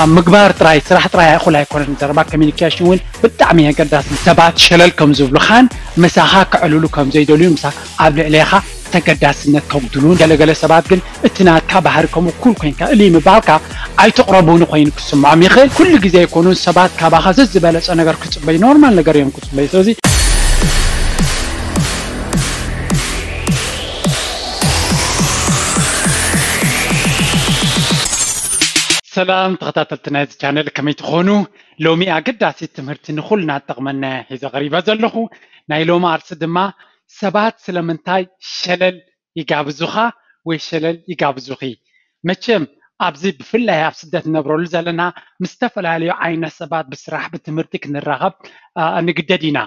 ኣብ ምግባር ጥራይ፣ ስራሕ ጥራይ እኹል ኣይኮነን። ዘረባ ኮሚኒኬሽን እውን ብጣዕሚ ኣገዳሲ። ሰባት ሸለል ከም ዝብሉኻን ምሳኻ ክዕልሉ ከም ዘይደልዩ፣ ምሳ ኣብ ልዕሌኻ ተገዳስነት ከጉድሉን፣ ገለገለ ሰባት ግን እቲ ናትካ ባህሪ ከም እኩል ኮይንካ እልይ ምባልካ ኣይትቕረቡኒ ኮይኑ ክስምዖም ይኽእል። ኩሉ ግዜ ኣይኮኑን ሰባት ካባኻ ዘዝበለጸ ነገር ክጽበዩ፣ ኖርማል ነገር እዮም ክጽበዩ። ስለዚ ሰላም ተኸታተልቲ ናይዚ ቻነል፣ ከመይ ትኾኑ? ሎሚ ኣገዳሲ ትምህርቲ ንኹልና ትጠቕመና ሒዘ ቀሪበ ዘለኹ። ናይ ሎሚ ኣርሲ ድማ ሰባት ስለምንታይ ሸለል ይጋብዙኻ ወይ ሸለል ይጋብዙኺ? መቸም ኣብዚ ብፍላይ ኣብ ስደት ንነብረሉ ዘለና ምስ ዝተፈላለዩ ዓይነት ሰባት ብስራሕ ብትምህርቲ ክንራኸብ፣ አ፣ ንግደድ ኢና።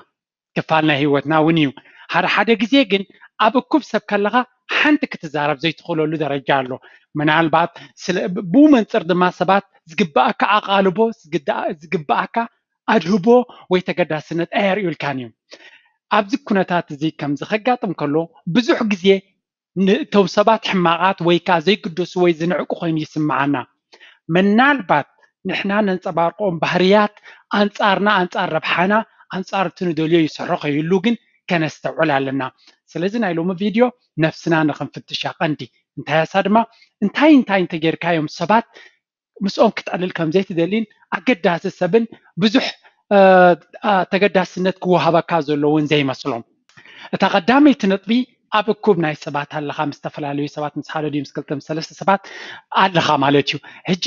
ክፋል ናይ ህይወትና እውን እዩ። ሓደ ሓደ ግዜ ግን ኣብ እኩብ ሰብ ከለኻ ሓንቲ ክትዛረብ ዘይትኽእለሉ ደረጃ ኣሎ። ምናልባት ስለ፣ ብኡ መንጽር ድማ ሰባት ዝግብኣካ ኣቓልቦ፣ ዝግዳ-፣ ዝግብኣካ ኣድህቦ ወይ ተገዳስነት ኣየርእዩልካን እዮም። ኣብዚ ኩነታት እዚ ከምዚ ከጋጥም ከሎ ብዙሕ ግዜ ንእቶም ሰባት ሕማቓት ወይ ከኣ ዘይግደሱ ወይ ዝንዕቁ ኮይኑ ይስምዓና። ምናልባት ንሕና ነንጸባርቆም ባህርያት ኣንጻርና፣ ኣንጻር ረብሓና፣ ኣንጻር እቲ ንደልዮ ይሰርሖ ከይህሉ ግን ከነስተውዕል ኣለና። ስለዚ ናይ ሎሚ ቪድዮ ነፍስና ንኽንፍትሻ ቀንዲ። እንታይ እሳ ድማ እንታይ እንታይ እንተጌርካዮም ሰባት ምስኦም ክትዕልል ከም ዘይትደሊን ኣገዳሲ ሰብን ብዙሕ፣ እ፣ እ፣ ተገዳስነት ክወሃበካ ዘለዎን ዘይመስሎም። እታ ቀዳመይቲ ነጥቢ ኣብ እኩብ ናይ ሰባት ኣለኻ፣ ምስ ዝተፈላለዩ ሰባት፣ ምስ ሓደ ድዩ ምስ ክልተ ምስ ሰለስተ ሰባት ኣለኻ ማለት እዩ። ሕጂ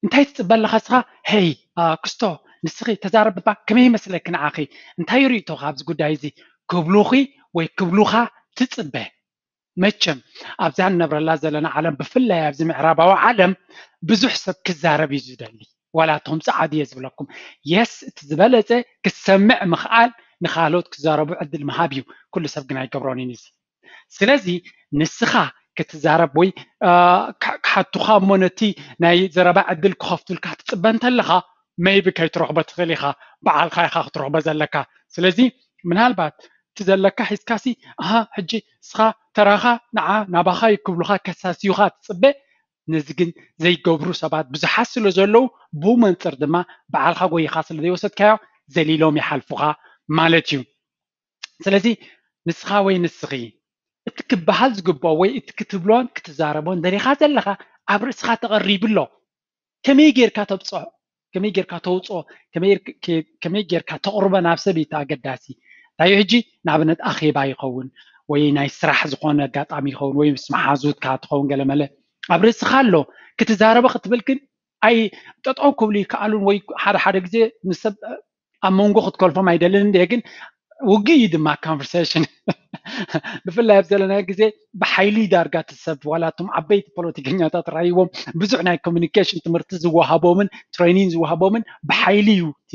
እንታይ ትጽበ ኣለኻ እስኻ? ሄይ፣ እ፣ ክስቶ፣ ንስኺ ተዛረቢ እባ፣ ከመይ ይመስለኪ ንዓኺ? እንታይ ርእይቶኻ ኣብዚ ጉዳይ እዚ? ክብሉኺ ወይ ክብሉኻ ትጽበ። መቸም ኣብዛ ንነብረላ ዘለና ዓለም፣ ብፍላይ ኣብዚ ምዕራባዊ ዓለም ብዙሕ ሰብ ክዛረብ እዩ ዝደሊ። ዋላ እቶም ጸዓዱ እየ ዝብለኩም። የስ፣ እቲ ዝበለጸ ክሰምዕ ምኽኣል፣ ንኻልኦት ክዛረቡ ዕድል ምሃብ እዩ። ኩሉ ሰብ ግን ኣይገብሮን እዩ እዚ። ስለዚ ንስኻ ክትዛረብ ወይ፣ እ፣ ካ-፣ ክሓቱኻ እሞ ነቲ ናይ ዘረባ ዕድል ክኸፍቱልካ ትጽበ እንተለኻ፣ ሜይቢ ከይትረኽቦ ትኽእል ኢኻ። በዓልኻ ኢኻ ክትረኽቦ ዘለካ። ስለዚ ምናልባት እቲ ዘለካ ሒዝካሲ፣ ኣሃ፣ ሕጂ ንስኻ ተራኻ ንዓ ናባኻ እዩ ክብሉኻ ከሳስዩኻ ትጽበ። ነዚ ግን ዘይገብሩ ሰባት ብዙሓት ስለ ዘለዉ፣ ብኡ መንጽር ድማ በዓልኻ ጎይኻ ስለ ዘይወሰድካዮ ዘሊሎም ይሓልፉኻ ማለት እዩ። ስለዚ ንስኻ ወይ ንስኺ እቲ ክበሃል ዝግብኦ ወይ እቲ ክትብሎን ክትዛረቦን ደሊኻ ዘለኻ ኣብ ርእስኻ ተቐሪቡ ኣሎ። ከመይ ጌርካ ተብጽሖ፣ ከመይ ጌርካ ተውጽኦ፣ ከመይ ጌር-፣ ከ-፣ ከመይ ጌርካ ተቕርቦ ናብ ሰብ እዩ እቲ ኣገዳሲ። እንታይ እዩ ሕጂ ንኣብነት ኣኼባ ይኸውን ወይ ናይ ስራሕ ዝኾነ ኣጋጣሚ ይኸውን ወይ ምስ መሓዙትካ ትኸውን ገለመለ ኣብ ርእስኻ ኣሎ ክትዛረቦ ክትብል ግን ኣይ ጠጠው ክብሉ ይከኣሉን ወይ ሓደ ሓደ ግዜ ንሰብ ኣብ መንጎ ክትከልፎም ኣይደልን እንደ ግን ውግእ እዩ ድማ ኮንቨርሴሽን ብፍላይ ኣብ ዘለናዮ ግዜ ብሓይሊ ዳርጋ እቲ ሰብ ዋላ እቶም ዓበይቲ ፖለቲከኛታት ራይዎም ብዙሕ ናይ ኮሚኒኬሽን ትምህርቲ ዝወሃቦምን ትሬኒንግ ዝወሃቦምን ብሓይሊ እዩ እቲ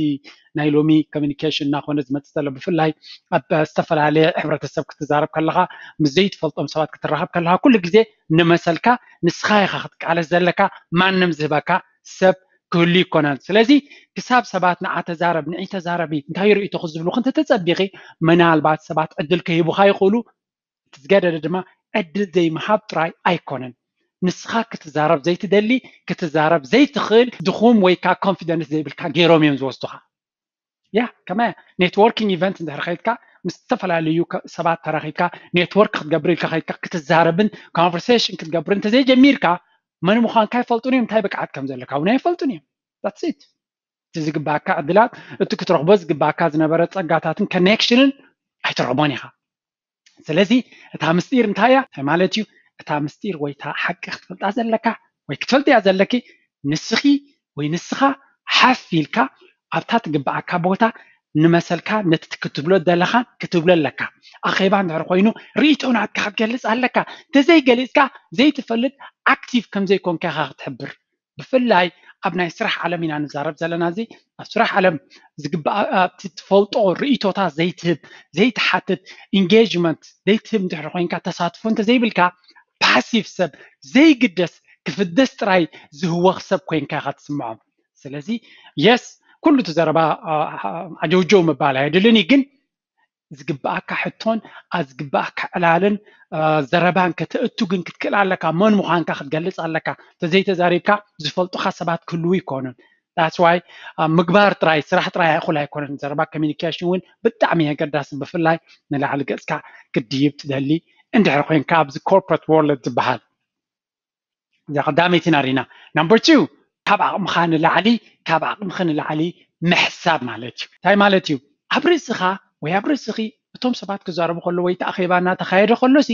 ናይ ሎሚ ኮሚኒኬሽን እናኾነ ዝመፅእ ዘሎ ብፍላይ ኣብ ዝተፈላለየ ሕብረተሰብ ክትዛረብ ከለኻ ምስ ዘይትፈልጦም ሰባት ክትራኸብ ከለኻ ኩሉ ግዜ ንመሰልካ ንስኻ ኢኻ ክትቃለስ ዘለካ ማንም ዝህበካ ሰብ ክህሉ ይኮነን። ስለዚ ክሳብ ሰባት ንዓ ተዛረብ ንዒ ተዛረቢ እንታይ ርእይቶኺ ዝብሉኺ እንተተጸቢኺ ምናልባት ሰባት ዕድል ከሂቡኻ ይኽእሉ። እቲ ዝገደደ ድማ ዕድል ዘይምሃብ ጥራይ ኣይኮነን። ንስኻ ክትዛረብ ዘይትደሊ ክትዛረብ ዘይትኽእል ድኹም ወይ ከዓ ኮንፊደንስ ዘይብልካ ገይሮም እዮም ዝወስዱኻ። ያ ከመ ኔትወርኪንግ ኢቨንት እንድሕር ከይድካ ምስ ዝተፈላለዩ ሰባት ተራኺብካ ኔትወርክ ክትገብር ኢልካ ከይድካ ክትዛረብን ኮንቨርሴሽን ክትገብር እንተዘይጀሚርካ መን ምዃንካ ይፈልጡን እዮም እንታይ ብቅዓት ከም ዘለካ እውን ኣይፈልጡን እዮም። That's it። እቲ ዝግባእካ ዕድላት እቲ ክትረኽቦ ዝግባእካ ዝነበረ ጸጋታትን ኮኔክሽንን ኣይትረኽቦን ኢኻ። ስለዚ እታ ምስጢር እንታይ እያ እንታይ ማለት እዩ? እታ ምስጢር ወይ እታ ሓቂ ክትፈልጣ ዘለካ ወይ ክትፈልጥያ ዘለኪ ንስኺ ወይ ንስኻ ሓፍ ኢልካ ኣብታ ትግባኣካ ቦታ ንመሰልካ ነቲ ክትብሎ ዘለኻን ክትብሎ ኣለካ። ኣኼባ እንድሕር ኮይኑ ርእይቶ ናትካ ክትገልፅ ኣለካ። እንተዘይገሊፅካ ዘይትፈልጥ ኣክቲቭ ከምዘይኮንካ ኢኻ ክትሕብር። ብፍላይ ኣብ ናይ ስራሕ ዓለም ኢና ንዛረብ ዘለና። እዚ ኣብ ስራሕ ዓለም ዝግባእ ኣብቲ ትፈልጦ ርእይቶታት ዘይትህብ ዘይትሓትት ኢንጌጅመንት ዘይትህብ እንድሕር ኮይንካ ተሳትፎ እንተዘይብልካ ፓሲቭ ሰብ ዘይግደስ ክፍደስ ጥራይ ዝህወኽ ሰብ ኮይንካ ኢኻ ትስምዖ። ስለዚ የስ ኩሉ እቲ ዘረባ ዓጀውጀው ምባል ኣየድልን እዩ ግን ዝግባኣካ ሕቶን ዝግባኣካ ዕላልን ዘረባን ከተእቱ ግን ክትክእል ኣለካ። መን ምዃንካ ክትገልፅ ኣለካ። ተዘይተዛሪብካ ዝፈልጡካ ሰባት ክህልዉ ይኮኑን። That's why ምግባር ጥራይ፣ ስራሕ ጥራይ እኹል ኣይኮነን። ዘረባ፣ ኮሚኒኬሽን እውን ብጣዕሚ ኣገዳሲ፣ ብፍላይ ንላዕሊ ገፅካ ክትድይብ ትደሊ እንድሕር ኮይንካ ኣብዚ corporate world ዝበሃል። እዛ ቀዳመይቲ ኢና ሪና። Number two፣ ካብ ዓቕምኻ ንላዕሊ፣ ካብ ዓቕምኺ ንላዕሊ ምሕሳብ ማለት እዩ። እንታይ ማለት እዩ? ኣብ ርእስኻ ወይ ኣብ ርእስኺ እቶም ሰባት ክዛረቡ ከሎ ወይ እቲ ኣኼባ እናተኻየደ ከሎ ሲ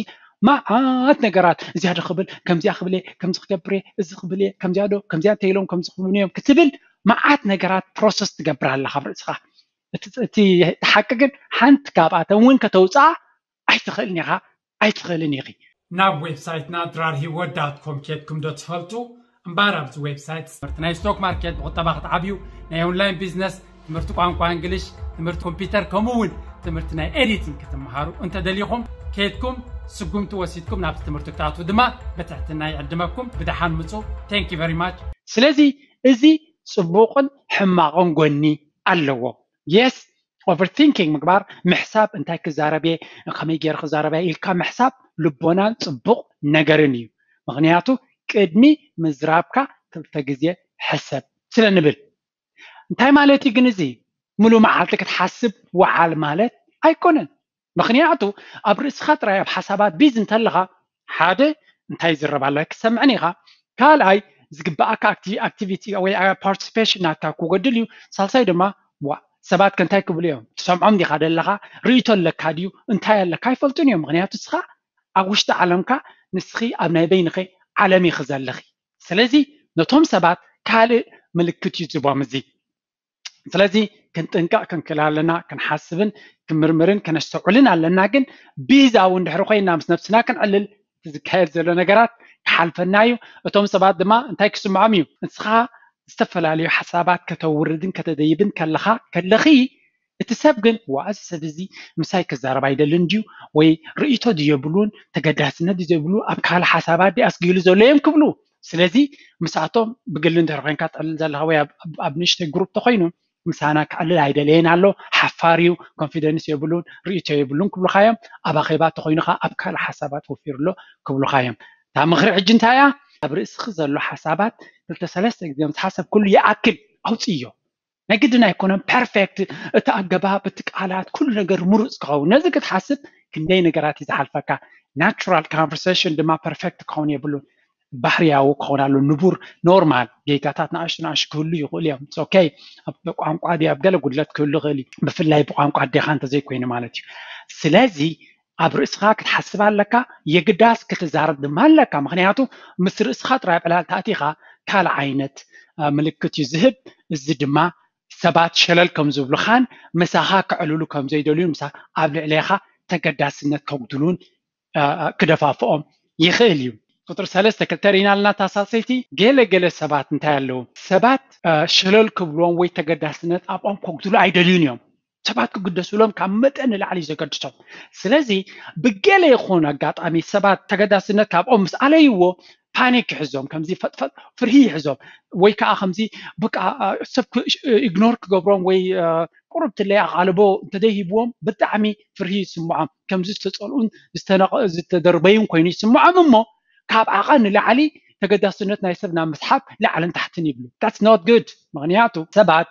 መዓት ነገራት፣ እዚያ ዶ ክብል፣ ከምዚያ ክብል እየ፣ ከምዚ ክገብር እየ፣ እዚ ክብል እየ፣ ከምዚያ ዶ፣ ከምዚያ እንተኢሎም ከምዚ ክብሉኒ እዮም ክትብል መዓት ነገራት ፕሮሰስ ትገብር ኣለኻ ኣብ ርእስኻ። እቲ ሓቂ ግን ሓንቲ ካብኣተን እውን ከተውፅኣ ኣይትኽእልን ኢኻ፣ ኣይትኽእልን ኢኺ። ናብ ዌብሳይትና ድራር ሂወት ዳት ኮም ኬድኩም ዶ ትፈልጡ? እምበኣር ኣብዚ ዌብሳይት ትምህርቲ ናይ ስቶክ ማርኬት፣ ብቁጠባ ክትዓብዩ፣ ናይ ኦንላይን ቢዝነስ፣ ትምህርቲ ቋንቋ እንግሊሽ፣ ትምህርቲ ኮምፒውተር፣ ከምኡ እውን ትምህርቲ ናይ ኤዲቲንግ ክትመሃሩ እንተደሊኹም፣ ኬድኩም ስጉምቲ ወሲድኩም ናብቲ ትምህርቲ ክትኣትዉ ድማ ብትሕትና ይዕድመኩም። ብደሓን ምጹ። Thank you very much። ስለዚ እዚ ጽቡቕን ሕማቕን ጎኒ ኣለዎ። የስ፣ ኦቨርቲንኪንግ ምግባር፣ ምሕሳብ፣ እንታይ ክዛረብ እየ፣ ከመይ ገይረ ክዛረብ እየ ኢልካ ምሕሳብ ልቦናን ጽቡቕ ነገርን እዩ። ምኽንያቱ ቅድሚ ምዝራብካ ክልተ ግዜ ሕሰብ ስለ ንብል። እንታይ ማለት እዩ ግን እዚ? ሙሉ መዓልቲ ክትሓስብ ወዓል ማለት ኣይኮነን። ምኽንያቱ ኣብ ርእስኻ ጥራይ ኣብ ሓሳባት ቢዚ እንተለኻ፣ ሓደ እንታይ ይዝረብ ኣሎ ኣይክሰምዕን ኢኻ። ካልኣይ ዝግባኣካ ኣክቲቪቲ ወይ ፓርቲሲፔሽን ናትካ ክጎድል እዩ። ሳልሳይ ድማ ዋ ሰባት ከ እንታይ ክብሉ እዮም? ትሰምዖም ዲኻ ደለኻ? ርእይቶ ኣለካ ድዩ? እንታይ ኣለካ? ኣይፈልጡን እዮም። ምኽንያቱ ንስኻ ኣብ ውሽጢ ዓለምካ፣ ንስኺ ኣብ ናይ በይንኺ ዓለም ኢኺ ዘለኺ። ስለዚ ነቶም ሰባት ካልእ ምልክት እዩ ዝቦም እዚ። ስለዚ ክንጥንቀቕ ክንክእል ኣለና። ክንሓስብን ክንምርምርን ከነስተውዕልን ኣለና። ግን ቢዛዊ እንድሕሪ ኮይና ምስ ነብስና ክንዕልል፣ እቲ ዝካየድ ዘሎ ነገራት ክሓልፈና እዩ። እቶም ሰባት ድማ እንታይ ክስምዖም እዩ? ንስኻ ዝተፈላለዩ ሓሳባት ከተውርድን ከተደይብን ከለኻ፣ ከለኺ፣ እቲ ሰብ ግን ዋእ እዚ ሰብ እዚ ምሳይ ክዛረብ ኣይደልን ድዩ ወይ ርእይቶ ድዩ የብሉን፣ ተገዳስነት ድዩ ዘይብሉ፣ ኣብ ካልእ ሓሳባት ድዩ ኣስጊሉ ዘሎ እዮም ክብሉ። ስለዚ ምስኣቶም ብግሊ እንድሕር ኮይንካ ትዕልል ዘለኻ ወይ ኣብ ንእሽተይ ግሩፕ ተኮይኑ ምሳና ክዕልል ኣይደለየን ኣሎ፣ ሓፋር እዩ፣ ኮንፊደንስ የብሉን፣ ርእይቶ የብሉን ክብሉካ እዮም። ኣብ ኣኼባ ተኮይኑ ከዓ ኣብ ካልእ ሓሳባት ወፊሩ ኣሎ ክብሉካ እዮም። እታ ምኽሪ ሕጂ እንታይ እያ? ኣብ ርእስኺ ዘሎ ሓሳባት ክልተ ሰለስተ ግዜ ምስ ሓሰብክሉ ይኣክል ኣውፅእዮ። ናይ ግድን ኣይኮነን ፐርፌክት፣ እቲ ኣገባብ፣ እቲ ቃላት፣ ኩሉ ነገር ምሩፅ ክኸውን። ነዚ ክትሓስብ ክንደይ ነገራት እዩ ዝሓልፈካ። ናቹራል ኮንቨርሴሽን ድማ ፐርፌክት ክኸውን የብሉን። ባህርያዊ ክኸውን ኣሎ፣ ንቡር፣ ኖርማል ጌጋታት ንኣሽቱ ንኣሽቱ ክህሉ ይኽእሉ እዮም። ኦኬ፣ ኣብ ቋንቋ ድዩ ኣብ ገለ ጉድለት ክህሉ ይኽእል እዩ፣ ብፍላይ ብቋንቋ ኣዴኻ እንተዘይኮይኑ ማለት እዩ። ስለዚ ኣብ ርእስኻ ክትሓስብ ኣለካ፣ የግዳስ ክትዛረብ ድማ ኣለካ። ምኽንያቱ ምስ ርእስኻ ጥራይ ዕላል ተኣቲኻ ካልእ ዓይነት ምልክት እዩ ዝህብ። እዚ ድማ ሰባት ሸለል ከም ዝብሉኻን ምሳኻ ክዕልሉ ከም ዘይደልዩን ምሳ ኣብ ልዕሌኻ ተገዳስነት ከጉድሉን ክደፋፍኦም ይኽእል እዩ። ቁፅሪ ሰለስተ ክልተ ርኢና ኣለና። ታሳሰይቲ ገለ ገለ ሰባት እንታይ ኣለዉ? ሰባት ሸለል ክብልዎም ወይ ተገዳስነት ኣብኦም ከጉድሉ ኣይደልዩን እዮም። ሰባት ክግደሱሎም ካብ መጠን ንላዕሊ እዩ ዘገድሶም። ስለዚ ብገለ ይኹን ኣጋጣሚ ሰባት ተገዳስነት ካብኦም ምስ ኣለይዎ ፓኒክ ይሕዞም፣ ከምዚ ፈጥፈጥ ፍርሂ ይሕዞም፣ ወይ ከዓ ከምዚ በቃ ሰብ ኢግኖር ክገብሮም ወይ ቁርብ ትለይ ኣቓልቦ እንተደይሂብዎም ብጣዕሚ ፍርሂ ይስምዖም፣ ከምዚ ዝተፀልኡን ዝተደርበዩን ኮይኑ ይስምዖም። እሞ ካብ ዓቐን ንላዕሊ ተገዳስነት ናይ ሰብ ናብ ምስሓብ ላዕልን ታሕትን ይብሉ። That's not good። ምኽንያቱ ሰባት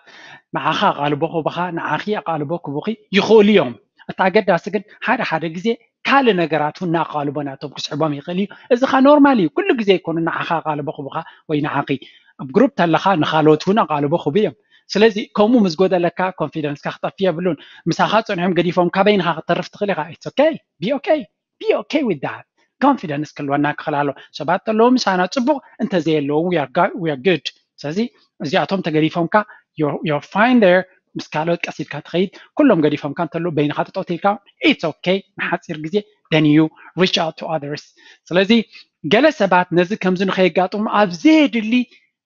ንዓኻ ኣቓልቦ ክህቡኻ፣ ንዓኺ ኣቓልቦ ክህቡኺ ይኽእሉ እዮም። እቲ ኣገዳሲ ግን ሓደ ሓደ ግዜ ካልእ ነገራት እውን ንኣቓልቦ ናቶም ክስሕቦም ይኽእል እዩ። እዚ ኸኣ ኖርማል እዩ። ኩሉ ግዜ ኣይኮኑን ንዓኻ ኣቓልቦ ክህቡኻ ወይ ንዓኺ። ኣብ ግሩፕ ተለኻ ንኻልኦት እውን ኣቓልቦ ክህቡ እዮም። ስለዚ ከምኡ ምስ ጎደለካ ኮንፊደንስካ ክጠፍእ የብሉን። ምሳኻ ጸኒሖም ገዲፎምካ በይንኻ ክትተርፍ ትኽእል ኢኻ። It's okay. Be okay. Be okay with that. ኮንፊደንስ ክህልወና ክኽእል ኣሎ። ሰባት ተለዉ ምሳና ጽቡቕ፣ እንተዘየለዉ we are good። ስለዚ እዚኣቶም ተገዲፎምካ you're fine there። ምስ ካልኦት ቀስ ኢልካ ትኸይድ። ኩሎም ገዲፎምካ እንተለዉ በይንኻ ጠጠው ኢልካ it's okay። ንሓጺር ግዜ then you reach out to others። ስለዚ ገለ ሰባት ነዚ ከምዚ ንኸየጋጥሙ ኣብ ዘየድሊ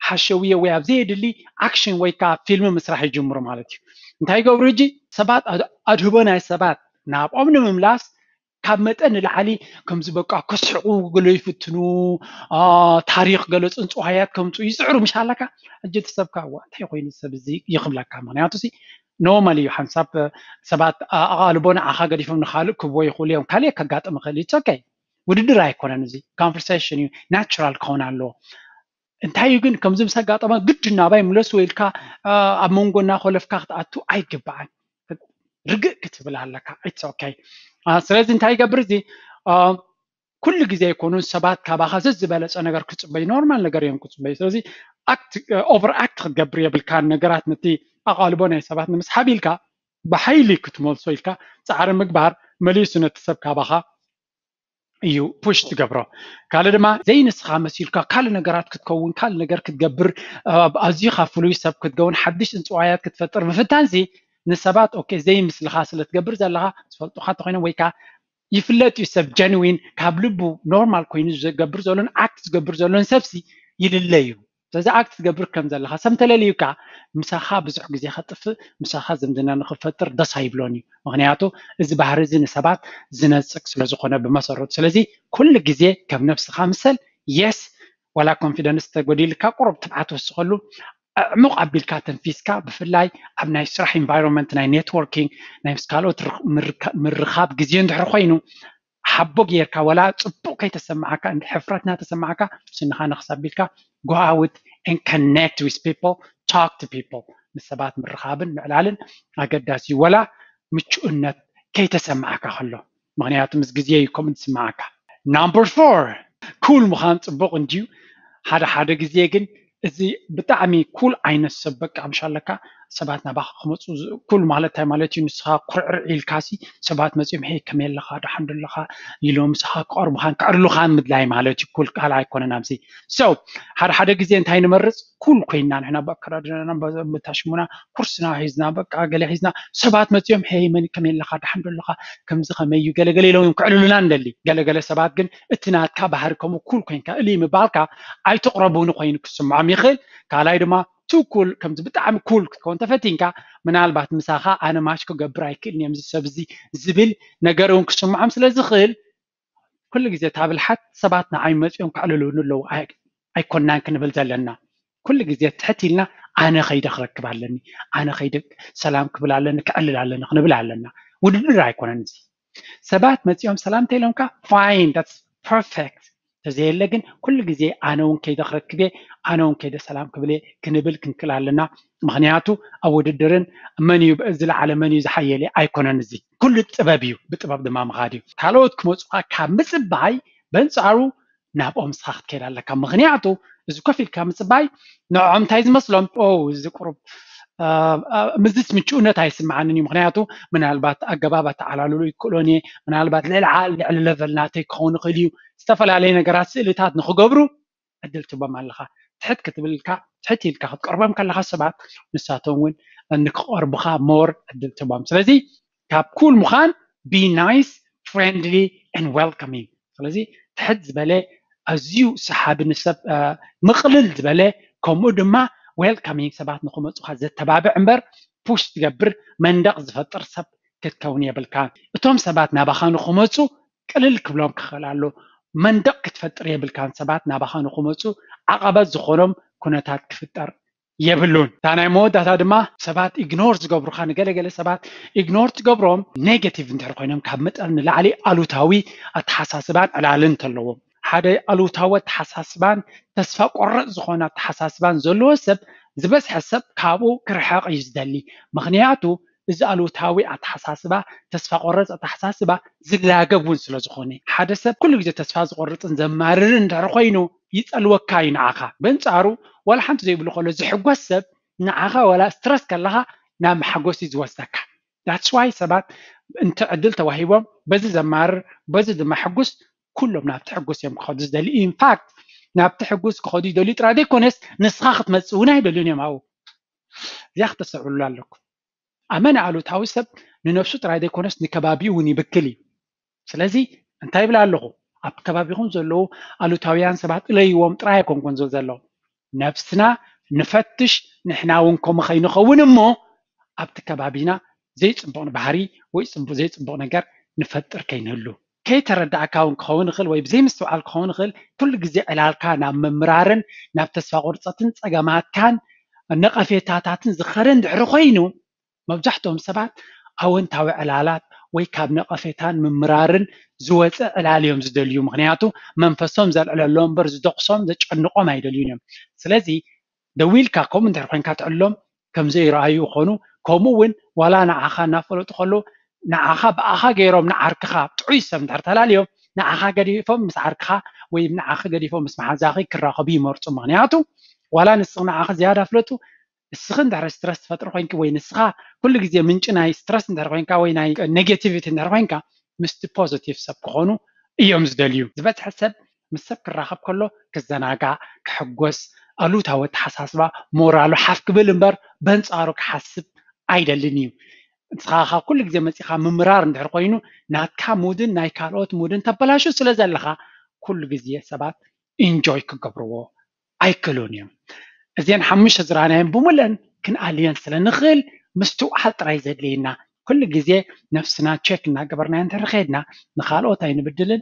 ሓሸውየ ወይ ኣብ ዘየድሊ ኣክሽን ወይ ከዓ ፊልም ምስራሕ ይጅምሩ ማለት እዩ። እንታይ ይገብሩ ሕጂ? ሰባት ኣድህቦ ናይ ሰባት ናብኦም ንምምላስ ካብ መጠን ንላዕሊ ከምዚ በቃ ከስሕቑ ገለ ይፍትኑ፣ ታሪኽ ገለ ፅንፅዋያት ከምፅኡ ይፅዕሩ ምሽ ኣለካ። ሕጂ እቲ ሰብካ ዋ እንታይ ኮይኑ ሰብ እዚ ይኽብለካ። ምኽንያቱ ሲ ኖርማል እዩ። ሓንሳብ ሰባት ኣቓልቦ ንዓኻ ገዲፎም ንካልእ ክብዎ ይኽእሉ እዮም። ካልእ ከጋጥም ይኽእል እዩ። ኦኬ፣ ውድድር ኣይኮነን። እዚ ኮንቨርሴሽን እዩ፣ ናቹራል ክኸውን ኣለዎ። እንታይ እዩ ግን፣ ከምዚ ምስ ኣጋጠመ ግድን ናባይ ምለስዎ ኢልካ ኣብ መንጎ እናኾለፍካ ክትኣቱ ኣይግባኣን። ርግእ ክትብል ኣለካ። ኢትስ ኦኬ። ስለዚ እንታይ ይገብር እዚ? ኩሉ ግዜ ኣይኮኑን ሰባት ካባኻ ዘዝበለፀ ነገር ክፅበዩ፣ ኖርማል ነገር እዮም ክፅበዩ። ስለዚ ኦቨር ኣክት ክትገብር የብልካን። ነገራት ነቲ ኣቓልቦ ናይ ሰባት ንምስሓብ ኢልካ ብሓይሊ ክትመልሶ ኢልካ ፃዕሪ ምግባር መሊሱ ነቲ ሰብ ካባኻ እዩ ፑሽ ትገብሮ። ካልእ ድማ ዘይንስኻ መሲልካ ካልእ ነገራት ክትከውን፣ ካልእ ነገር ክትገብር፣ ኣዝዩ ካብ ፍሉይ ሰብ ክትከውን፣ ሓድሽ ፅንፅዋያት ክትፈጥር ምፍታንሲ ንሰባት ኦኬ ዘይምስልኻ ስለ ትገብር ዘለኻ ዝፈልጡኻ እንተኾይኖም ወይ ከዓ ይፍለጥ እዩ ሰብ ጀንዊን ካብ ልቡ ኖርማል ኮይኑ ዝገብር ዘሎን ኣክት ዝገብር ዘሎን ሰብሲ ይልለ እዩ። ስለዚ ኣክት ዝገብር ከም ዘለኻ ሰብ እንተለልዩካ ምሳኻ ብዙሕ ግዜ ከጥፍእ ምሳኻ ዝምድና ንክፈጥር ደስ ኣይብሎን እዩ። ምክንያቱ እዚ ባህሪ እዚ ንሰባት ዝነፅግ ስለዝኾነ ብመሰረቱ። ስለዚ ኩሉ ግዜ ከም ነብስኻ ምሰል። የስ ዋላ ኮንፊደንስ ተጎዲልካ ቁሩብ ትብዓት ወስኸሉ። ኣዕሙቕ ኣቢልካ ተንፊስካ ብፍላይ ኣብ ናይ ስራሕ ኢንቫይሮንመንት ናይ ኔትወርኪንግ ናይ ምስ ካልኦት ምርኻብ ግዜ እንድሕር ኮይኑ ሓቦ ጌርካ ወላ ፅቡቕ ከይተሰማዓካ እንዲ ሕፍረት እናተሰማዓካ ስንኻ ነኽስ ኣቢልካ go out and connect with people, talk to people። ምስ ሰባት ምርኻብን ምዕላልን ኣገዳሲ እዩ። ወላ ምቹእነት ከይተሰማዓካ ከሎ ምክንያቱ ምስ ግዜ እዩ ከምኡ ዝስማዓካ። ናምበር ፎር፣ ኩል ምዃን ፅቡቕ እንድዩ። ሓደ ሓደ ግዜ ግን እዚ ብጣዕሚ ኩል ዓይነት ሰብ በቃ ምሻለካ ሰባት ናባኻ ክመፁ ኩል ማለት እንታይ ማለት እዩ? ንስኻ ኩርዕርዕ ኢልካሲ ሰባት መፂኦም ሄይ ከመይ ኣለኻ ደሓን ዶ ኣለኻ ኢሎም ምሳኻ ክቐርቡኻን ከዕልሉኻን ምድላይ ማለት እዩ። ኩል ካልእ ኣይኮነን ኣብዚ። So ሓደ ሓደ ግዜ እንታይ ንመርፅ? ኩል ኮይና ንሕና ብኣከዳድናና ብታሽሙና ኩርስና ሒዝና በቃ ገለ ሒዝና ሰባት መፂኦም ሄይ መን ከመይ ኣለኻ ደሓን ዶ ኣለኻ ከምዚ ከመይ እዩ ገለገለ ኢሎም እዮም ክዕልሉና ንደሊ። ገለገለ ሰባት ግን እቲ ናትካ ባህሪ ከምኡ ኩል ኮይንካ እልይ ምባልካ ኣይትቕረቡኒ ኮይኑ ክስምዖም ይኽእል። ካልኣይ ድማ ቱ ኩል ከምዚ ብጣዕሚ ኩል ክትከውን ተፈቲንካ ምናልባት ምሳኻ ኣነ ማች ክገብር ኣይክእልን እዮም እዚ ሰብ እዚ ዝብል ነገር እውን ክስምዖም ስለ ዝኽእል ኩሉ ግዜ እታ ብልሓት ሰባት ንዓይ መፂኦም ከዕልሉኒ ኣለዉ ኣይኮናን ክንብል ዘለና። ኩሉ ግዜ ትሕት ኢልና ኣነ ከይደ ክረክብ ኣለኒ፣ ኣነ ከይደ ሰላም ክብል ኣለኒ፣ ክዕልል ኣለኒ ክንብል ኣለና። ውድድር ኣይኮነን እዚ። ሰባት መፂኦም ሰላም እንተኢሎምካ ፋይን that's perfect። ተዘየለ ግን ኩሉ ግዜ ኣነ እውን ከይደ ክረክብ እየ፣ ኣነ እውን ከይደ ሰላም ክብል እየ ክንብል ክንክል ኣለና። ምክንያቱ ኣብ ውድድርን መን እዩ ዝለዓለ መን እዩ ዝሓየለ ኣይኮነን። እዚ ኩሉ ጥበብ እዩ፣ ብጥበብ ድማ ምኻድ እዩ። ካልኦት ክመፁኻ ካብ ምፅባይ በንፃሩ ናብኦም ንስኻ ክትከይድ ኣለካ። ምክንያቱ እዚ ኮፍ ኢልካ ምፅባይ ንዕኦም እንታይ ዝመስሎም ኦ እዚ ቁሩብ ምስዚስ ምቹእነት ኣይስምዓንን እዩ። ምክንያቱ ምናልባት ኣገባብ ኣተዓላልሉ ይክእሎን እየ፣ ምናልባት ልዕሊ ልዕሊ ለቨል ናተይ ክኸውን ይኽእል እዩ። ዝተፈላለዩ ነገራት ስእልታት ንክገብሩ ዕድል ትቦም ኣለኻ። ትሕት ክትብልካ ትሕት ኢልካ ክትቀርቦም ከለኻ ሰባት ንሳቶም እውን ንክቐርቡኻ ሞር ዕድል ትቦም። ስለዚ ካብ ኩል ምዃን be nice, friendly and welcoming። ስለዚ ትሕት ዝበለ ኣዝዩ ሰሓቢ ንሰብ ምቕልል ዝበለ ከምኡ ድማ ዌልካሚንግ ሰባት ንክመፁኻ ዘተባብዕ እምበር ፑሽ ዝገብር መንደቕ ዝፈጥር ሰብ ክትከውን የብልካን። እቶም ሰባት ናባኻ ንክመፁ ቅልል ክብሎም ክኽእል ኣሎ። መንደቕ ክትፈጥር የብልካን። ሰባት ናባኻ ንክመፁ ዓቐበት ዝኾኖም ኩነታት ክፍጠር የብሉን። እታ ናይ መወዳእታ ድማ ሰባት ኢግኖር ዝገብሩኻ፣ ንገለገለ ሰባት ኢግኖር ትገብሮም ኔጋቲቭ እንድሕር ኮይኖም ካብ መጠን ንላዕሊ ኣሉታዊ ኣተሓሳስባን ዕላልን እንተለዎም። ሓደ ኣሉታዊ ኣተሓሳስባን ተስፋ ቆረፅ ዝኾነ ኣተሓሳስባን ዘለዎ ሰብ ዝበዝሐ ሰብ ካብኡ ክርሕቕ እዩ ዝደሊ። ምክንያቱ እዚ ኣሉታዊ ኣተሓሳስባ ተስፋ ቆረፅ ኣተሓሳስባ ዝላገብ እውን ስለ ዝኾነ ሓደ ሰብ ኩሉ ግዜ ተስፋ ዝቆርፅን ዘማርርን እንድሕር ኮይኑ ይፀልወካ እዩ ንዓኻ። በንፃሩ ዋላ ሓንቲ ዘይብሉ ከሎ ዝሕጎስ ሰብ ንዓኻ ዋላ ስትረስ ከለኻ ናብ መሓጎሲ ዝወስደካ። That's why ሰባት እንተ ዕድል ተዋሂቦም በዚ ዘማርር በዚ ድማ ሕጉስ ኩሎም ናብቲ ሕጉስ እዮም ክኸዱ ዝደልዩ። ኢንፋክት ናብቲ ሕጉስ ክኸዱ ይደልዩ ጥራይ ዘይኮነስ ንስኻ ክትመፅእ እውን ኣይደልዩን እዮም። ኣብኡ እዚኣ ክተስተውዕሉላ ኣለኩም። ኣመና ኣሉታዊ ሰብ ንነብሱ ጥራይ ዘይኮነስ ንከባቢኡ እውን ይብክል እዩ። ስለዚ እንታይ ይብል ኣለኹ? ኣብ ከባቢኹም ዘለዉ ኣሉታውያን ሰባት እለይዎም ጥራይ ኣይኮንኩን ዝብል ዘለዉ። ነብስና ንፈትሽ፣ ንሕና እውን ከምኡ ከይንኸውን እሞ ኣብቲ ከባቢና ዘይፅቡቕ ባህሪ ወይ ፅቡቕ ዘይፅቡቕ ነገር ንፈጥር ከይንህሉ። ከይተረዳእካ እውን ክኸውን ይኽእል ወይ ብዘይምስትውዓል ክኸውን ይኽእል። ኩሉ ግዜ ዕላልካ ናብ ምምራርን ናብ ተስፋ ቁርፀትን ፀገማትካን ነቐፌታታትን ዝኸደ እንድሕሪ ኮይኑ መብዛሕትኦም ሰባት ኣወንታዊ ዕላላት ወይ ካብ ነቐፌታን ምምራርን ዝወፀ ዕላል እዮም ዝደልዩ። ምክንያቱ መንፈሶም ዘልዕለሎም እምበር ዝደቕሶም ዘጨንቖም ኣይደልዩን እዮም። ስለዚ ደዊልካ ከምኡ እንድሕር ኮይንካ ትዕሎም ከም ዘይረኣዩ ይኾኑ። ከምኡ እውን ዋላ ንዓኻ እናፈለጡ ከለዉ ንዓኻ ብኣኻ ገይሮም ንዓርክኻ ጥዑይ ሰብ እንድሕር ተላልዮም ንዓኻ ገዲፎም ምስ ዓርክኻ ወይ ንዓኺ ገዲፎም ምስ መሓዛኺ ክራኸቡ ይመርፁ። ምክንያቱ ዋላ ንስኺ ንዓኺ ዝያዳ ፍለጡ እስኺ እንድሕር ስትረስ ትፈጥሪ ኮይንኪ ወይ ንስኻ ኩሉ ግዜ ምንጪ ናይ ስትረስ እንድሕር ኮይንካ ወይ ናይ ኔጌቲቪቲ እንድሕር ኮይንካ ምስቲ ፖዚቲቭ ሰብ ክኾኑ እዮም ዝደልዩ። ዝበዝሐ ሰብ ምስ ሰብ ክራኸብ ከሎ ክዘናጋዕ፣ ክሕጎስ፣ ኣሉታዊ ኣተሓሳስባ ሞራሉ ሓፍ ክብል እምበር በንጻሩ ክሓስብ ኣይደልን እዩ። ንስኻ ካብ ኩሉ ግዜ መጺኻ ምምራር እንድሕር ኮይኑ ናትካ ሙድን ናይ ካልኦት ሙድን ተበላሹ ስለ ዘለኻ ኩሉ ግዜ ሰባት ኢንጆይ ክገብርዎ ኣይክእሉን እዮም። እዚአን ሓሙሽተ ዝረኣናየን ብምልአን ክንኣልየን ስለ ንኽእል ምስትውዓል ጥራይ ዘድልየና። ኩሉ ግዜ ነፍስና ቸክ እናገበርና እንተርኸድና ንኻልኦት ኣይንብድልን፣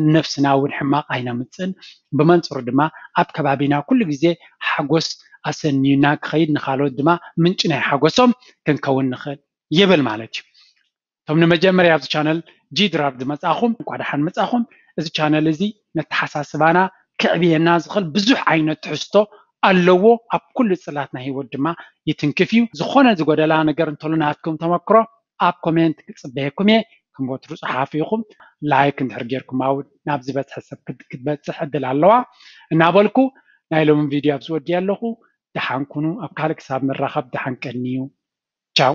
ንነፍስና እውን ሕማቕ ኣይነምፅን። ብመንፅሩ ድማ ኣብ ከባቢና ኩሉ ግዜ ሓጎስ ኣሰንዩና ክኸይድ ንኻልኦት ድማ ምንጪ ናይ ሓጎሶም ክንከውን ንኽእል ይብል ማለት እዩ። እቶም ንመጀመርያ ኣብዚ ቻነል ጂ ድራር ዝመጻኹም እንኳ ደሓን መጻኹም። እዚ ቻነል እዚ ነተሓሳስባና ክዕብየና ዝኽእል ብዙሕ ዓይነት ትሕዝቶ ኣለዎ። ኣብ ኩሉ ጽላት ናይ ህይወት ድማ ይትንክፍ እዩ። ዝኾነ ዝጎደላ ነገር እንተሎ ናትኩም ተመክሮ ኣብ ኮሜንት ክጽበየኩም እየ። ከም ወትሩ ጸሓፉ ኢኹም። ላይክ እንድሕር ጌርኩም ኣው ናብ ዝበዝሐ ሰብ ክድ- ክትበጽሕ ዕድል ኣለዋ እናበልኩ ናይ ሎሚ ቪድዮ ኣብዚ ወዲየ ኣለኹ። ደሓን ኩኑ። ኣብ ካልእ ክሳብ ንራኸብ ደሓን ቀንዩ።